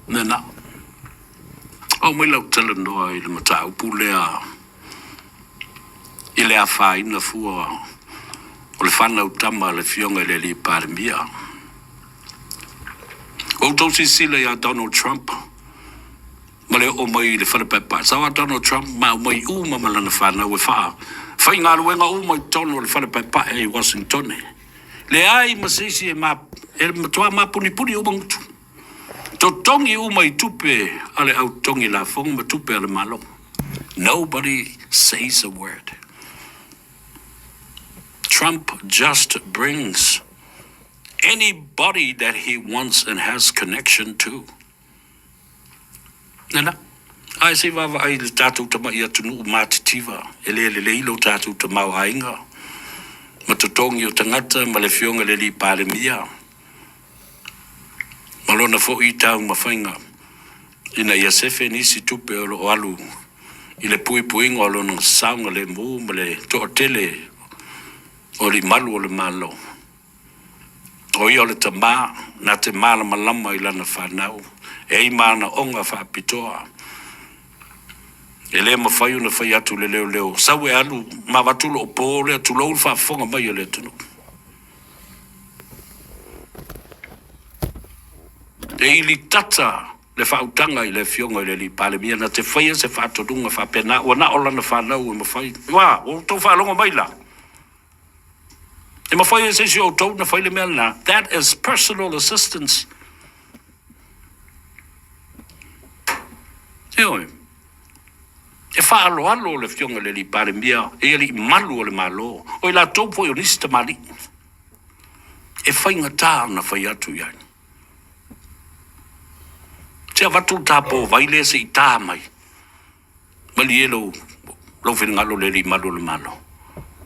Nana. Oo mai lau talanoa i le mataupu lea i le afaina fua o le fanau tama a le Afioga i le Alii Palemia. Ua outou silasila ia Donald Trump ma le oo mai i le fale paepae. Sau a Donald Trump ma aumai uma ma lana fanau e faa faigaluega uma i totonu o le fale paepae i Washingtone. Leai ma se isi e ma, e matua mapunipuni uma gutu. Totogi uma i tupe a le au totogi lafoga ma tupe a le Malo. Nobody says a word. Trump just brings anybody that he wants and has connection to. Nana, ae se i vaavaai i le tatou tamai atunuu matitiva e le lelei lo tatou tamaoaiga ma totogi o tagata ma le Afioga i le Alii Palemia ma lona foi taumafaiga ina ia sefe nisi tupe o lo o alu i le puipuiga o lona saogalemu ma le toatele o alii malu o le Malo. O ia o le tama na te malamalama i lana fanau, e ai manaoga faapitoa. E le mafai ona fai atu le leoleo, sau e alu ma avatu lou po lea, tulou le faafofoga mai a le atunuu. E ilitata le faautaga i le Afioga i le Alii Palemia na te faia se faatonuga faapena, ua na o lana fanau e mafai. Ua outou faalogo mai la? E mafai e se isi o outou ona fai le mea lena. That is personal assistance. Ioe. E faaaloalo le Afioga i le Alii Palemia i alii malu o le Malo, o i latou foi o nisi tamalii. E faigata ona fai atu i ai. Se avatu le tapovai lea se i ta mai. Malie lou, lou finagalo le Alii Malu o le Malo.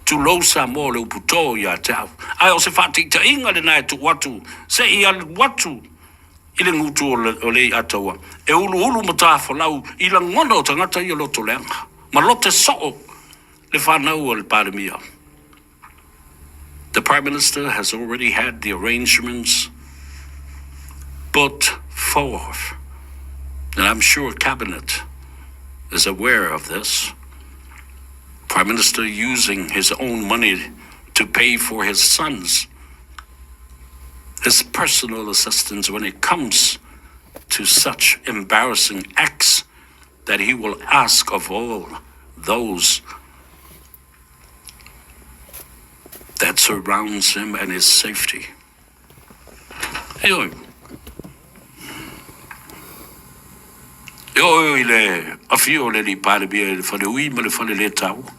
Tulou Samoa o le upu to ia te au. Ae o se faataitaiga lena e tuu atu se i alu atu i le gutu o le, o le i'a taua e uluulu matafolau i lagona o tagata ia loto leaga ma lote soo le fanau a le Palemia. The Prime Minister has already had the arrangements put forth, and I'm sure Cabinet is aware of this. Prime Minister using his own money to pay for his sons, his personal assistance when it comes to such embarrassing acts that he will ask of all those that surrounds him and his safety. Ioe. E oo i le afio o le Alii Palemia i le fale ui ma le fale le taua.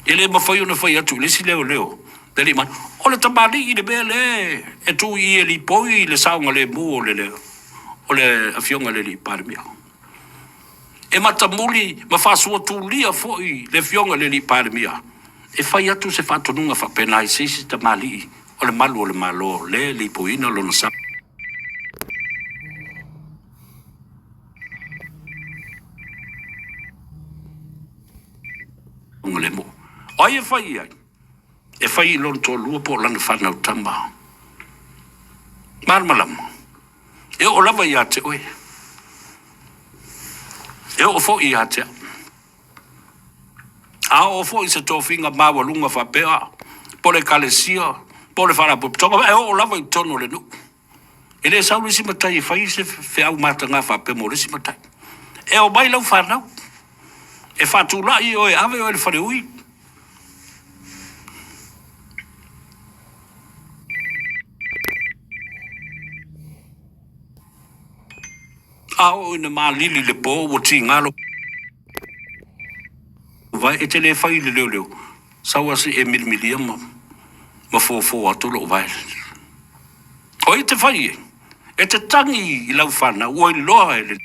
E le mafai ona fai atu i le isi leoleo, le alii mai, o le tamalii i le mea lea e tu i i e lipoi i le saogalemu o le, o le afioga i le Alii Palemia. E matamuli ma faasuatulia foi le Afioga i le Alii Palemia e fai atu se faatonuga faapena i se isi tamalii o le malu o le Malo lea e lipoiina lona saogalemu. O ai e fai i ai? E fai i lona toalua po o lana fanau tama. Malamalama. E oo lava ia te oe. E oo foi ia te au. A oo foi se tofiga maualuga faapea, po o le Ekalesia, po o le Faalapotopotoga, e oo lava i totonu o le nuu. E le sau le isi matai e fai se feau mataga faapea mo le isi matai. E omai lau fanau, e faatulai oe, ave oe i le faleui. A oo ina malili le po ua tiga lou vae, e te le fai i le leoleo, sau lava se i e milimilia ma ma fofo atu lou vae. O ai e te fai ai? E te tagi i lau fanau, ua iloa e le.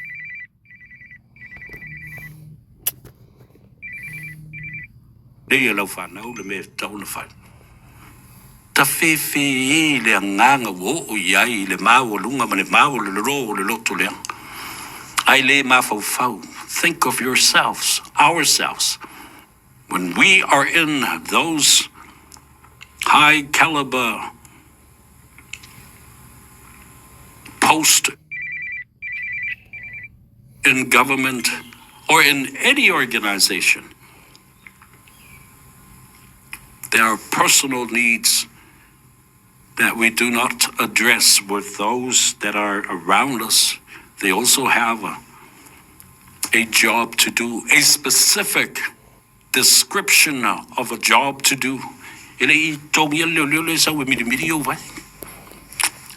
Lei e lau fanau le mea e tatau ona fai. Tafefeē le agaga ua oo i ai i le maualuga ma le maualalo o le loto leaga. Ae le mafaufau, think of yourselves, ourselves, when we are in those high caliber. post in government or in any organization, there are personal needs that we do not address with those that are around us. They also have a, a job to do, a specific description of a job to do. E le i togia le leo le sau e mirimiri ou vai.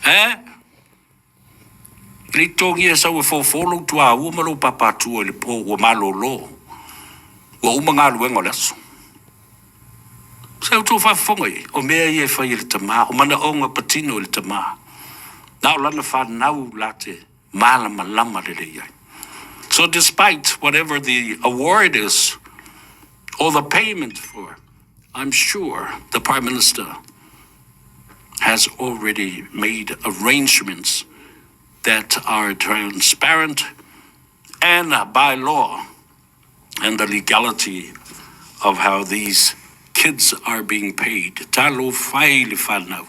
Eh? E le i togia e sau e fofo lou tuaua ma lou papatua i le po ua malolo. Ua uma galuega o le aso. Se outou faafofoga i ai, o mea ia e fai e le tama, o manaoga patino i le tama. Na o lana fanau la te malamalama lelei ai. So despite whatever the award is or the payment for, I'm sure the Prime Minister has already made arrangements that are transparent and by law and the legality of how these kids are being paid. Talofa e i le whanau.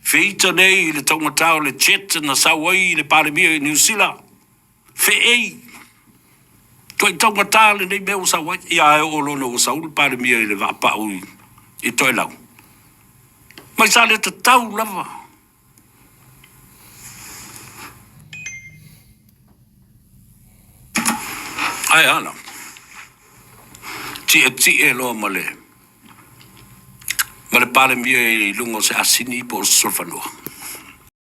Feita nei i le taugata o le jet na sau ai i le Palemia i Niu Sila. Feei! Tuai taugata lenei mea ua sau ai. Ia ae oo loa ina ua sau le Palemia i le vaapau i Toelau. Mai sa le tatau lava. Ae a la? Tietie loa ma le ma le Palemia i luga o se asini po o se solofanua.